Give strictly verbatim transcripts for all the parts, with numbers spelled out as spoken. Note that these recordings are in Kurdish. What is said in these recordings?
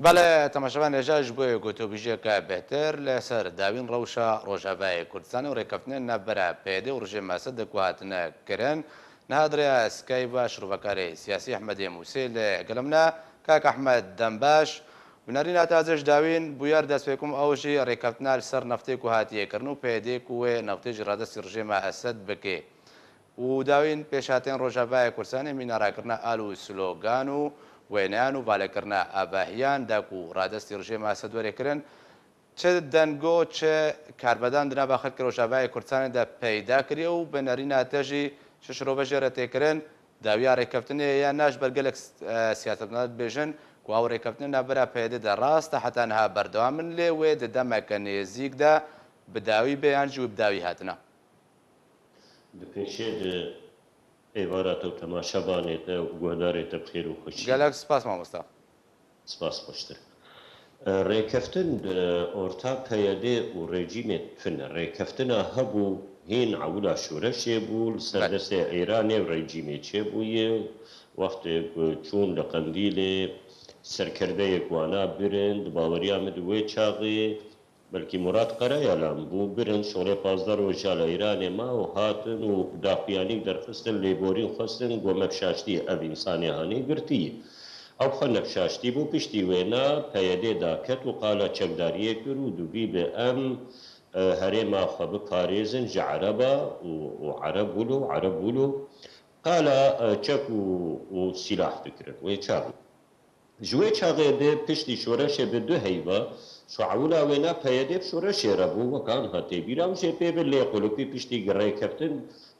Belê, temaşevan hêja ji bo gotûbêjiyeke bêhtir li ser dawîn rewşa Rojavayê Kurdistanê û rêkeftinên navbera P Y D û rejîma Esed ku hatine kirin, niha di rêya Skype ve şirovekarê siyasî Ehmedê Mûsê li gel min e. Kak Ehmed, dem baş. Bi nerîna te ez ê ji dawîn bûyer dest pê bikim, ew jî rêkeftina li ser neftê ku hatiye kirin û P Y D ku wê neftê ji radestî rejîma Esed bike. Û dawîn pêşhatên Rojavayê Kurdistanê mîna rakirina al û slogan û wêneyan û valekirina avahiyan da ku radestî rejîma Esed were kirin, çi dengo, çi karvedan di nava xelkê Rojavayê Kurdistanê de peyda kiriye û bi nerîna te jî çi şirove jê re tê kirin, dawiya rêkeftinê ye ya na? Ji ber gelek, e, siyasetmedar dibêjin ku ew rêkeftinên navbera P Y D de rast e, heta niha berdewam in, lê wê di demeke nêzîk de bi dawî be yan jî wê bi dawî hatina? Di pêşê de êvara te û temaşevanê te û guhdarê te bi xêr û xweşî. Gelek spas mamosta. Spas xweştir. E, rêkeftin di orta P Y D û rejîmê tune. Rêkeftina hebû hîn ewila şoreşê bû, li ser Belê. destê Îranê û rejîmê çêbûye. Wextê ku çûn li Qendîlê serkerdeyek wana birin, di baweriya min di wê çaxê Belkî Murat Karayalan bû, birin, şolê pazdeh roja li Îranê ma û hatin û daxuyanîk derxistin, lêborîn xwestin, got, me bi şaştî ev însanê hanê girtî. Ew xwe ne bi şaştî bû, piştî wêna P Y D daket û qala çekdariyê kir û dûvî bi em, e, herêma xwe biparêzin ji Ereba û, û Ereb wilo, Ereb wilo. Qala, e, çek û, û sîlah dikirin. Wê çaxê. Ji wê çaxê de piştî şoreşê bi du heyva, şuewila wêna P Y D bi şoreşê re bû, wek anha tê bîra, û jê pê bi lê qulipî piştî rêkeftin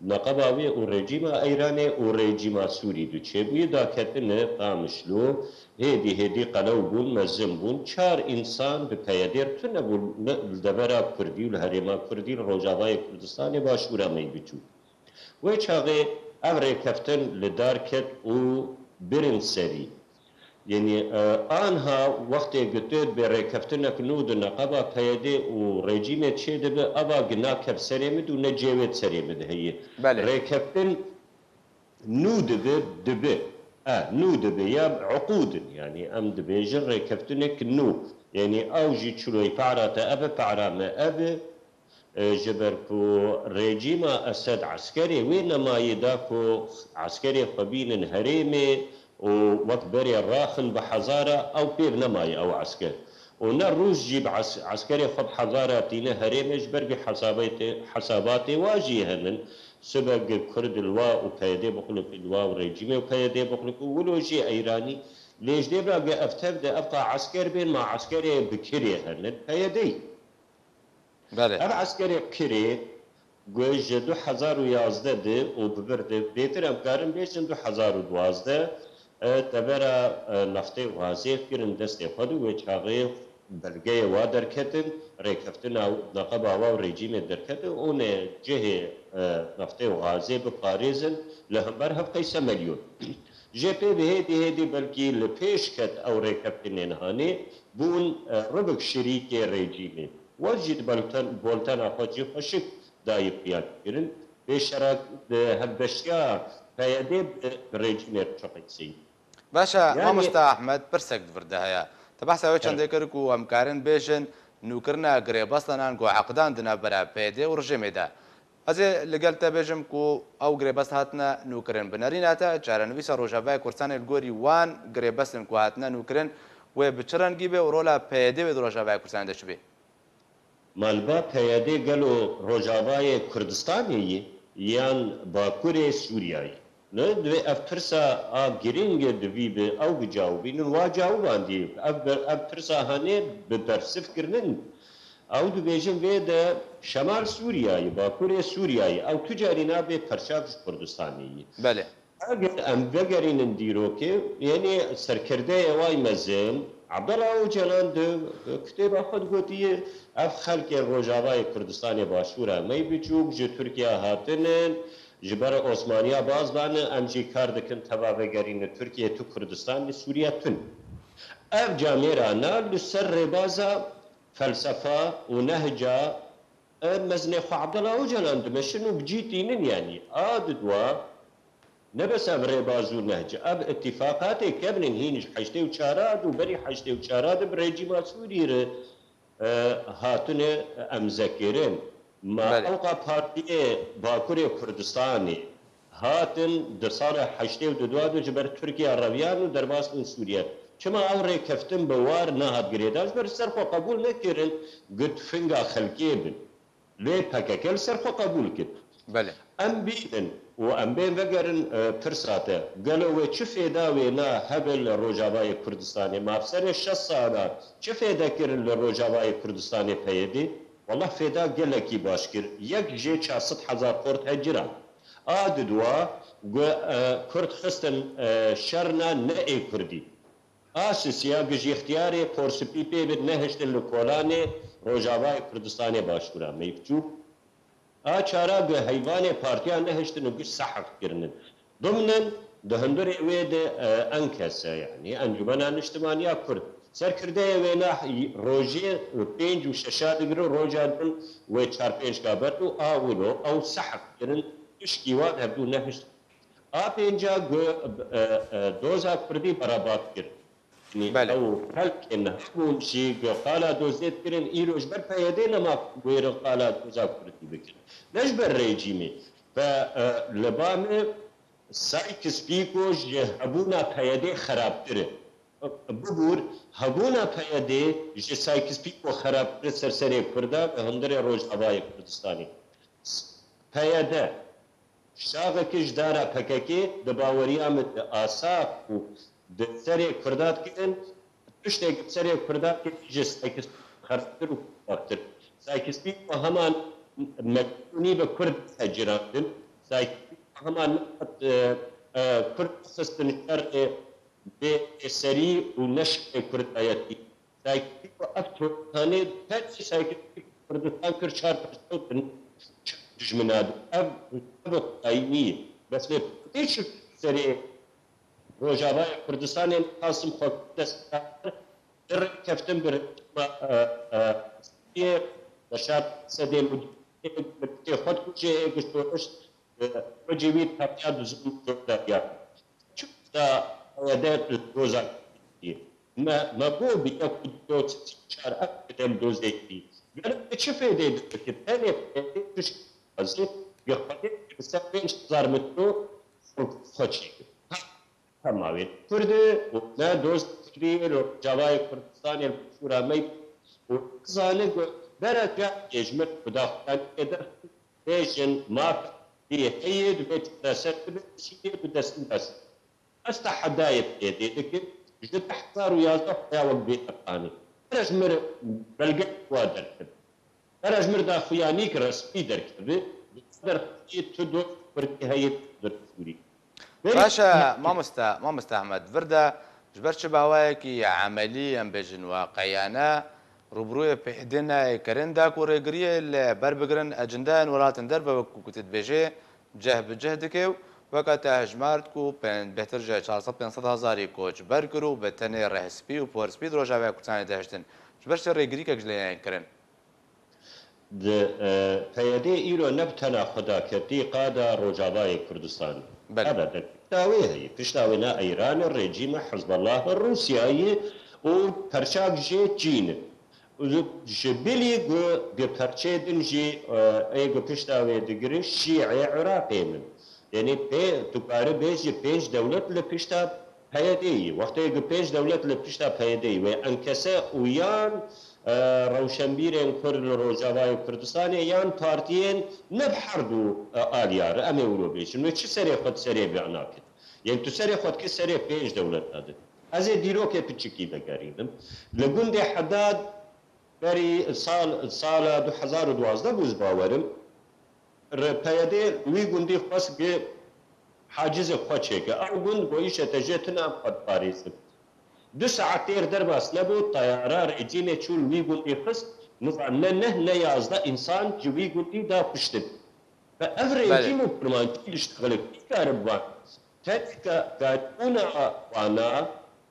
neqeba wê û rejîma Eyranê û rejîma Sûrî du çêbûyî, daketine Qamişlo, hêdî hêdî qelew bûn, mezin bûn. Çar însan bi P Y D re tune bûn, ne, li devera Kurdî û li herêma Kurdî, li Rojavayê Kurdistanê Başûra me biçû. Wê çaxê ev rêkeftin li dar ket û birin serî. Yanî, e, anha wextê ku tu dibê rêkeftinek nû di neqeba P Y D û rejîmê çêdibe, eva gi naket serê min û ne cê wê serê min de heye. Belê. Rêkeftin nû dibe, dibe. E, nû dibe ya uqûd in, yanî em dibêjin rêkeftinek nû. Yanî ew jî çiloyî para te ev e, para me ev e. E, ji ber ku rejîma Esed eskerê wê nemayê da ku eskerê xwe bînin herêmê û wek berê raxin bi hezara, ew pê nemayê ew esker. Û ne Rûs jî bi es-, eskerê xwe bi hezara tîne herêmê, ji ber vî hesabê tê, hesabatê wa jî henin. Sibe gi Kurd li wa û P Y D bixulifî li wa û rejîmê û P Y D bixulifî û wilo jî Eyranî. Lê ji dê bira gi ev tev de ev qa esker bên, ma eskerê bi kirê henin P Y D'yî. Belê. Ev eskerê kirê ku ji du hezar û yazdeh de û bi vir de bêtir em karin bêjin du hezar û duwazdeh, e, tevera, e, neftê û gazê kirin destê xwe de, wê çaxê belgeyê wa derketin, rêkeftina neqeba wa û rejîmê derketin, û ne cihê, e, neftê û gazê biparêzin li hember hevqey sê milyon. Jê pê bi hêdî hêdî belkî li pêş ket ew rêkeftinên hanê bûn, e, ribik şirîkê rejîmê. Wer jî di bolten-, boltena xwe jî xweşik dayî xuya kirin. Pêşera di hevbeşiya P Y D bi, bi rejîmê re çi qeyseyî. Baş e, Yani mamosta Ahmed, pirsek di vir de heye. Te behsa wê çendê kir ku em karin bêjin nûkirina girêbestanan ku eqdan di navbera P Y D û rejîmê de. Ez ê li gel te bêjim ku ew girêbest hatine nûkirin. Bi nerîna te, çarenivîsa Rojavayê Kurdistanê li gorî wan girêbestin ku hatine nûkirin, wê bi çi rengî be û rola P Y D wê di Rojavayê Kurdistanê de çi be? Malba P Y D gelo Rojavayê Kurdistanê ye yan Bakurê Sûriyeyê? Ne, divê ev pirsa a giring e, divî bi ew bicawibînin, wa cawibandî. Ev, ev pirsa hanê bi bersiv kirinin. Ew dibêjin vê de Şemal Sûriyeyê, Bakurê Sûriyeyê, ew tu carî nabe perçak ji Kurdistanê ye. Belê. Eger em vegerînin dîrokê, yanî serkerdeyê way mezin, Abdullah Ocalan di kitêba xwe de gotiye, ev xelkê Rojavayê Kurdistanê Başûra me biçûk ji Tirkiye hatinin, ji ber Osmaniya baz danin, em jî kar dikin teva vegerînin Tirkiye, tu Kurdistanê Sûriye tun. Ev camêra na li ser rêbaza felsefa û nehca, e, mezinê xwe Abdullah Ocalan dimeşin û bi cî tînin, yanî a didwa Ne bes ev rêbaz û nehc, ev îtîfaqatê kevnên hîn ji heştê û çar a û berî heştê û çar a de bi rejîma Sûrî re, e, hatine emzekirin. Ma Belê. Ewqa partiyê Bakurê Kurdistanê hatin di sala heştê û du de ji ber Tirkiye reviyan û derbas bûn Sûriye. Çima ew rêkeftin bi war nehat girêdan? Ji ber ser xwe qebûl nekirin, got finga xelkê bin. Lê P K K li ser xwe qebûl kir. Belê. Em bînin û em bên vegerin, e, pirsa te. Gelo wê çi fêda wêna hebe li Rojavayê Kurdistanê? Ma bi serê şeş sala çi fêde kirin li Rojavayê Kurdistanê P Y D? Wallah fêda gelekî baş kir. Yek jê çar sed hezar Kurd hecira. A didwa gu, e, Kurd xistin, e, şerna ne ê Kurdî. A sisiya gu ji îxtiyarê porspî pê bi nehiştin li kolanê Rojavayê Kurdistanê Başûra me biçûk. A çara gu heyvanê partiya nehiştin û gu sehf kirinin. Dimnin di hundirê wê de, e, enkese, yanî Encumena Niştimaniya Kurd. Serkirdeyê wêna rojê pênc û şeşa digire, roja din wê çar pênc ka bert û a wilo ew sehf kirin, pişkî wan hevdû nehiştin. A pênca gu, e, e, doza Kurdî berebat kir. Yanî Belê. Ew xelkên hebûn jî gu qala dozê dikirin, îro ji ber P Y D nema wêrin qala doza Kurdî bikin. Ne ji ber rejîmê. Ve, e, li ba me Sykes-Picot ji hebûna P Y D xerabtir e. Bibûr, hebûna P Y D ji Sykes-Picot xerabtir e ser serê Kurda ve hundirê Rojavayê Kurdistanê. P Y D, şaxekî ji dara P K K di baweriya min de asa û di serê Kurda dikirin, tiştê bi serê Kurda kirî ji Sykes xerabtir û berxtir. Sykes-Picot heman Mektûnî bi Kurd hecirandin. Sykes-Picot heman nehat, e, e, Kurd xistin şerê bê serî û neşkê Kurdayetî. Sykes-Picot ev totanê tenê Sykes-Picot Kurdistan kir çar parçe û bin dijmina de. Ev, ev xwedayî nî. Bes lê tê çi serê Rojavayê Kurdistanê Qasim xwe dest di rêkeftin bi rejîma, e, e, Sûriyê, Beşar Esedê mudîrê xwe dikuje ê gi şoreş, e, wecî wî tariya duzin dozeriya. Çi da P Y D doza kiriye? Me, me got bi yek û du û çar ev bedel dozekî. Gelo bi çi fêdê dikir? Tenê P Y D tişt dixwaze, gi xwedê bi ser pênc hezar metro xwe çêkir. Ha, hema wê Kurd e û ne doz Kurdî li Rojavayê Kurdistanê li Başûra me û zane ku bera ca yê ji min xudaxuyaniyê derxist bêjin maf dê heye divê çareser bibe, şînê bi destî dest. Ez tehedayê P Y D'ê dikim, ji du hezar û yazdeh xuya wek bê teqanê. Bera ji mir belge wa derkir. Bera ji mir daxuyanîk resmî derkeve, ji derxistî tu dost Kurdî heye dir Sûrî. Berî Baş e, mamoste, mamoste Ehmed, vir de ji ber çi bi awayekî emelî, em bêjin, waqiiyane, rûbirûyê P Y D'ê nayê kirin, da ku rêgiriyê li ber bigirin, ecindeyên welatên derve, wek ku tu dibêjê, cih bi cih dike û weke te hejmart ku pên-, bêhtir ji çar sed pênc sed hezarî koçber kir û bi tenê rêhspî û porspî di Rojavaya Kurdistanê dihiştin. Ji ber çi rêgirîkek ji lê nayên kirin? Di, e, P Y D îro ne bi tena xwedaketî qada Rojavayê Kurdistanê. Belê. Qada de pişta wê heye. Pişta wê ne Îran e, rejîm e, Hizbullah e, Rûsya ye û perçak jê Çîn e. Û ji bilî ku, ku perçê din jî, e, ê ku pişta wê digire Şîê Iraqê min. Yanî pê, tu kare bêjî pênc dewlet li pişta P Y D'ê yî. Wextê ku pênc dewlet li pişta P Y D'ê yî, wê enkese û yan, e, rewşenbîrên Kurd li Rojavayê Kurdistanê yan partiyên ne bi herdu, e, aliya re, em ê wilo bêjin. Wê çi serê xwe di serê vê nakin? Yên tu serê xwe dikî serê pênc dewleta din. Ez ê dîrokê piçikî vegerînim. Li gundê Hedad berî sal, sala du hezar û duwazdeh bû, ez bawerim, re P Y D wî gundî xwest gi hacizê xwe çêke. Ew gund got, îşe te jê tune, em xwe diparêzin. Du saet têr derbas nebû, teyara rejîmê çû li wî gundî xist, nizam ne neh ne yazdeh însan ji wî gundî da kuştin. Ve ev Belê. Rejîm û kurmancî li şexlek nîkare bivan. Tenê ka, karibûna wana,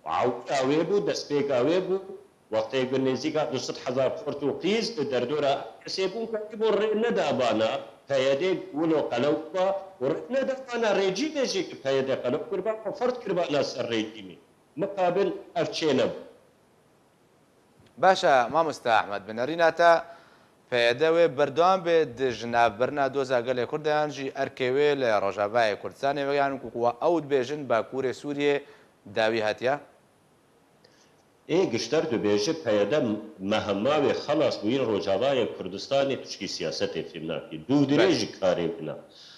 awta wê bû, destpêka wê bû, Wextê ku nêzîka du sed hezar xort û qîz di derdora kesê bûn, ku bo rê neda vana P Y D wilo qelew ba û rê neda vana rejîmê jî ki P Y D qelew kirba, xwe ferd kiribana ser rejîmê. Mixabin ev çê nebû. Baş e, mamoste Ehmed, bi nerîna te P Y D wê berdewam be di jinavbirina doza gelê Kurd de yan jî erkê wê li Rojavayê Kurdistanê ve yan ku ew dibêjin Bakurê Sûriyê dawî hatiye? Ê gişter dibêje P Y D mehema wê xelas bûyîn Rojavayê Kurdistanê tişkî siyasetê fêm nake. Dûdirêj karê wina.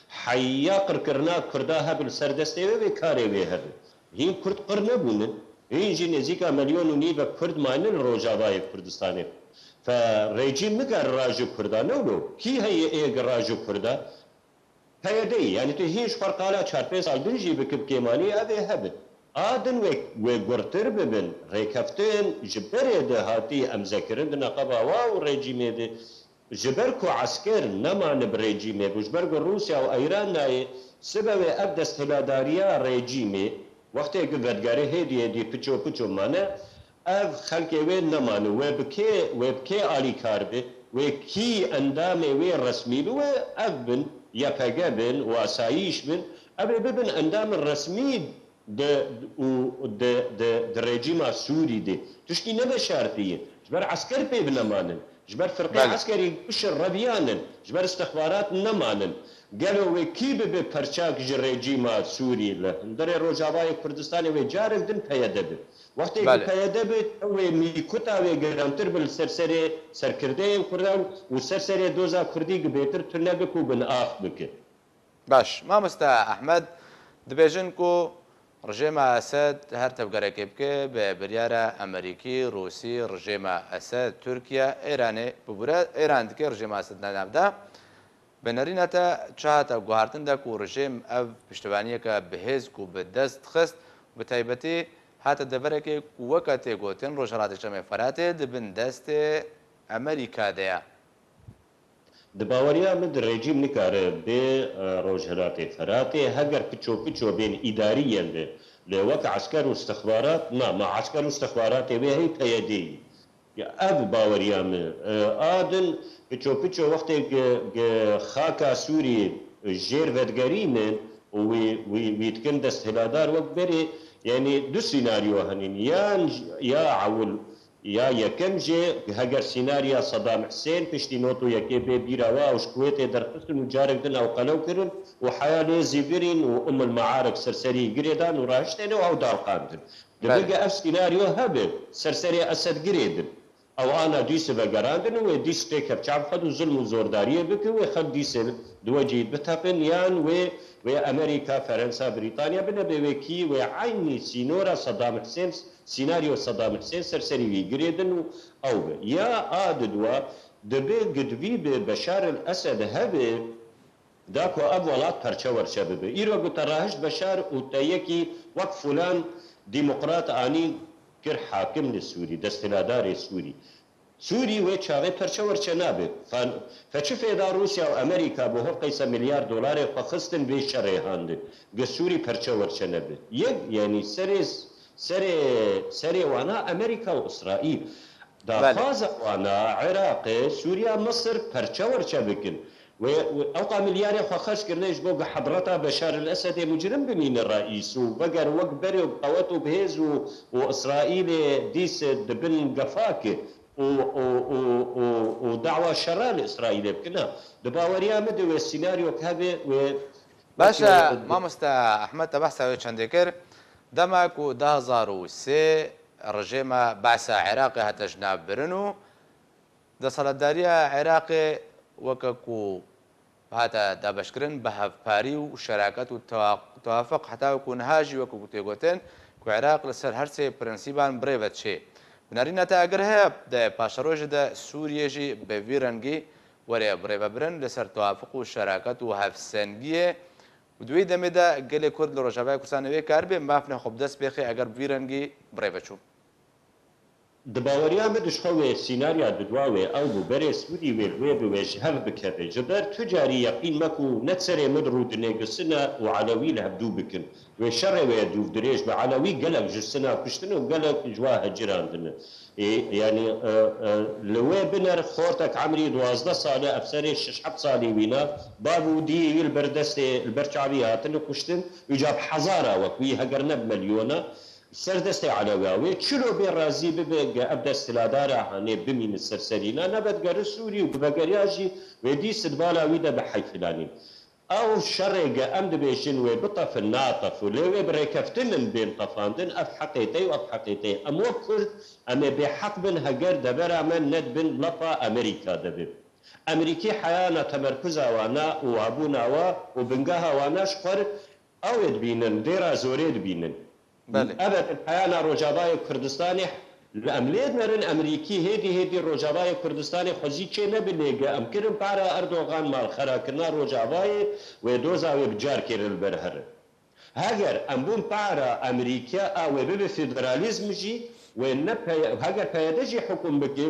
Heya qirkirina Kurda hebe li ser destê wê, wê karê wê hebe. Hîn Kurd qir nebûnin. Hîn jî nêzîka milyon û nîve Kurd mayne li Rojavayê Kurdistanê. Fe rejîm nikare raje Kurda ne wilo. Kî heye ê gi raje Kurda? P Y D'yî, yanî tu hîn ji xwe re qala çar pênc sal din jî bike bi kêmanî, ev ê hebin. A din wê, wê gurtir bibin, rêkeftin ji berê de hatî emzekirin di neqeba wa û rejîmê de. Ji ber ku esker nemane bi rejîmê, ku ji ber ku Rûsya û Îran nayê, sibe wê ev desthiladariya rejîmê, wextê ku vedigerê hêdî hêdî piço piço mane, ev xelkê wê nemane. Wê bi kê, wê bi kê alîkar be? Wê kî endamê wê resmî be? Wê ev bin, Y P G bin û asayîş bin, ev ê bibin endamên resmî di, û di, di, di rejîma Sûrî de. Tişkî ne veşartî ye. Ji ber esker pê binemanin. Ji ber firqê Belê. eskerî bişireviyanin. Ji ber istixbarat nemanin. Gelo wê kî bibe perçak ji rejîma Sûrî li hundirê Rojavayê Kurdistanê wê carek din P Y D be? Wextê Belê. ku P Y D be, ew wê mîkuta wê girantir be li ser serê serkirdeyên Kurdan û ser serê doza Kurdî gi bêtir tune bike û bin ax bike. Baş, mamoste Ehmed, dibêjin ku rejêma Esed her tevgerekê bike, bi biryara Amerîkî, Rûsî, rejêma Esed, Tirkiye, Îranê bibûre, Îran dike rejêma Esed ne navda. Bi nerîna te çi hate guhartin de ku rejêm ev piştevaniyeke bi hêz ku bi dest dixist, bi taybetî hate deverekê ku weke tê gotin Rojhilatê Çemê Feratê di bin destê Amerîka de ye? Di baweriya min di rejîm nikare bê e, Rojhilatê Feratê heger piço piço bên îdarî yên be. Lê wek esker û istixbarat, na, ma esker û istixbaratê wê hey P Y D'yî. Ya ev baweriya min. E, a din piço piço wextê gi, gi xaka Sûrî jêr vedigerînin û wî, wî, wî dikin desthiladar wek berê, yanî du sînaryo henin. Yan j- ya ewil Ya yekem jê, heger sînariya Sedam Hisên piştî not û yekê bê bîra we, ew ji Kuwêtê derxistin û carek din ew qelew kirin û heya lê zîvirîn û Umm el Maarik ser serî girê dan û rahiştêne û ew dalqandin. Dibe Belê. ge ev sînaryo hebe, ser serê Esed girê din. Ew ana dîse vegerandin û wê dîs têkeve çav xwe û zulm û zordariyê bike, wê xelk dîsê di we cihî biteqin, yan wê, wê Amerîka, Ferensa, Brîtanya bine bê wê kî, wê eynî sînora Sedam Hisên Sînaryo Sedam Hisên ser serî wî girêdin û ew be. Ya a diduwa, dibe gidvî bi Beşar el Esed hebe, da ku ev welat perçe werçe bibe. Îro ku te rahişt Beşar û te yekî wek fulan demokrat anî kir hakim li Sûrî, desthiladarê Sûrî. Sûrî wê çaxê perçe werçe nabe. Fan, fe çi fêda Rûsya û Amerîka bi hov qeyse milyar dolarê xwe xistin vê şerê handin. Gi Sûrî perçe werçe nebe. Yek, yanî serê, serê, serê wana Amerîka û Îsraîl. Belê. Daxwaza wana Iraqê, Sûriya, Misir perçe werçe bikin. Wê, wê ewqa milyarê xwe xerc kirine ji bo gi hedreta Beşar el Esedê mucrim bimîne reîs û veger wek berê bi qewet û bi hêz û, û Îsraîlê dîs di bin gefakê û, û, û, û, û dawa şera li Îsraîlê bikine. Di baweriya min de wê sînaryok hebe wê Baş e, wek, e, mamoste Ehmed, te behsa wê çendê kir. Dema ku du hezar û sê rejêma Be'sa Iraqê hate ji nav birin û desthilatdariya Iraqê weke ku hate dabeşkirin bi hevparî û şeraket û tewa-, tewafuq heta ku niha jî weke ku tê gotin ku Iraq li ser her sê prensîban bi rê ve diçê. Bi nerîna te eger heye de paşerojê de Sûriyê jî bi vî rengî were birêvebirin li ser tewafuq û şeraket û hevsengiyê û di wê demê de gelê Kurd li Rojavayê Kurdistanê wê karibê mafê xwe bi dest bêxê eger bi vî rengî birêve çû. Di baweriya min de ji xwe wê sînarya didwa wê ew bû, berê Sûrî wê li wê bi wê ji hev bikeve. Ji ber tu carî yeqîn me ku ne serê min rûdinê gisine û Elewî li hevdû bikin. Wê şerê wê dûvdirêj be. Elewî gelek ji sina kuştin û gelek ji wa hecirandine. Ê, yanî, e, e, li wê biner xortek emrî duwazdeh sal e, ev serê şeş heft salî wîna, bav û diyê wî li ber destê, li ber çavî hatine kuştin, îca bi hezara wek wî, heger ne bi milyona, ser destê Elewa wê. Çilo bê razî bibe ge ev desthilatdara hanê bimîne ser serîna, nebe digere Sûrî û bivegeriya jî wê dî sidbala wî de bi heyfilanîn. Ew şerê ge em dibêjin wê bitefin, natef û lê wê bi rêkeftin in bên tefandin, ev heqê te ye û ev heqê te ye. Em wek Kurd, em ê bêheq bin heger devera me nedibin lepa Amerîka de be. Amerîkî heyana temerkuza wana û wabûna wa û bingeha wana ji xwe re ew ê dibînin, dêra zorê dibînin. Belê. Ev e peyana Rojavayê Kurdistanê. Li em lê dinerin Amerîkî hêdî hêdî Rojavayê Kurdistanê xwezî çê nebin, lê ge em kirin para Erdogan malxerakirina Rojavayê wê doza wê bi carkê re li ber herin. Heger em bûn para Amerîkiya a wê bibe federalîzm jî, wê ne peye-, heger P Y D jî hukûm bike,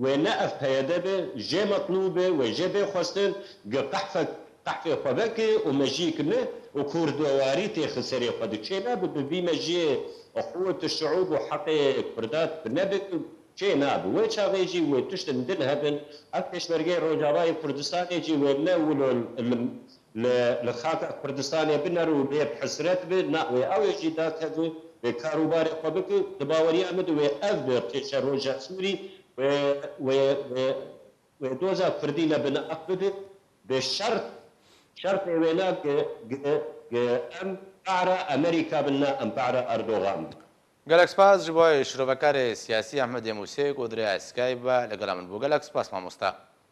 wê ne ev P Y D be, jê metlûb be, wê jê bê xwestin, gi qehfe-, qehfê xwe veke û mejiyek ne û kurdewarî têxe serê xwe de. Çê nabe bi vî mejiyê quwet şiûb û heqê kurda bi nebe, çê nabe. Wê çaxê jî wê tiştin din hebin. Ev pêşmergeyê Rojavayê Kurdistanê jî wê ne wilo li, li, li xaka Kurdistanê biner û lê bi hesret be. Na, wê ew ê jî dakeve, wê karûbarê xwe bike. Di baweriya min de wê ev be pêşeroja Sûrî. Wê, wê, wê, wê doza Kurdî ne bina aq bibe, bê şert, şertê wêna ge, ge, ge em para Amerîka bin, na em para Erdogan bin. Gelek spas ji bo şirovekarê siyasî Ehmedê Mûsê ku di rêya Skype ve li gela min bû. Gelek spas mamosta.